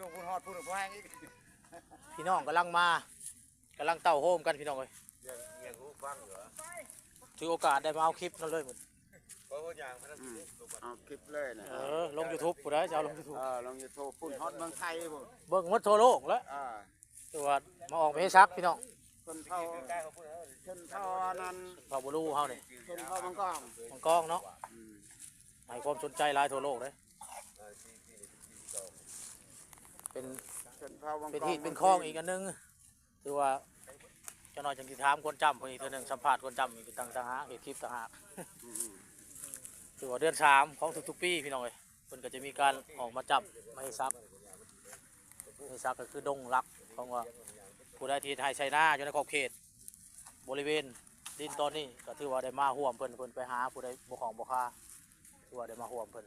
ລງພຸ້ນຮອດພຸ້ນກໍແຮງອີກ. ພີ່ນ້ອງກຳລັງມາ ກຳລັງເຕົ້າໂຮມກັນພີ່ນ້ອງເອີຍ. ຖືໂອກາດໄດ້ມາເອົາຄລິບນຳເລີຍມື້ນີ້. ເອົາຄລິບເລີຍນະ. ເອີ ລົງຢູທູບພຸ້ນເດີ ຈະເອົາລົງຢູທູບ. ເອີ ລົງຢູທູບພຸ້ນ ຮອດເມືອງໄທພຸ້ນ. ເບິ່ງໝົດທົ່ວໂລກແລ້ວ. ເອີ ຄືວ່າມາອອກເມສັກພີ່ນ້ອງ. ຊົນເຜົ່າ ຊົນເຜົ່າອັນນັ້ນ ເຜົ່າບລູເຮົານີ້ ຊົນເຜົ່າມັງກອງ ມັງກອງເນາະ. ອືມ ໃຫ້ຄວາມສົນໃຈຫຼາຍທົ່ວໂລກເດ້. ເປັນ ຊົນເຜົ່າມັງກອງ ເປັນຮີດເປັນຄອງອີກອັນໜຶ່ງ. ຖືວ່າຈັກໜ້ອຍຈັ່ງຊິຖາມຄວນຈຳເພິ່ນອີກເທື່ອໜຶ່ງ ສຳພາດຄວນຈຳອີກຕ່າງຫາກ ເຮັດຄລິບຕ່າງຫາກ. ອືມ ຖືວ່າເດືອນສາມຂອງທຸກໆປີພີ່ນ້ອງເອີຍ ເພິ່ນກໍຈະມີການອອກມາຈຳມະເຫສັກ. ມະເຫສັກກໍຄືດົງຫຼັກຂອງວ່າ ຜູ້ໃດທີ່ເຮັດໄຮ່ໄຖນາຢູ່ໃນຂອບເຂດບໍລິເວນດິນຕອນນີ້ ກໍຖືວ່າໄດ້ມາຮ່ວມເພິ່ນ ເພິ່ນໄປຫາຜູ້ໃດບໍ່ຂອງບໍ່ຄາ ຖືວ່າໄດ້ມາຮ່ວມເພິ່ນ.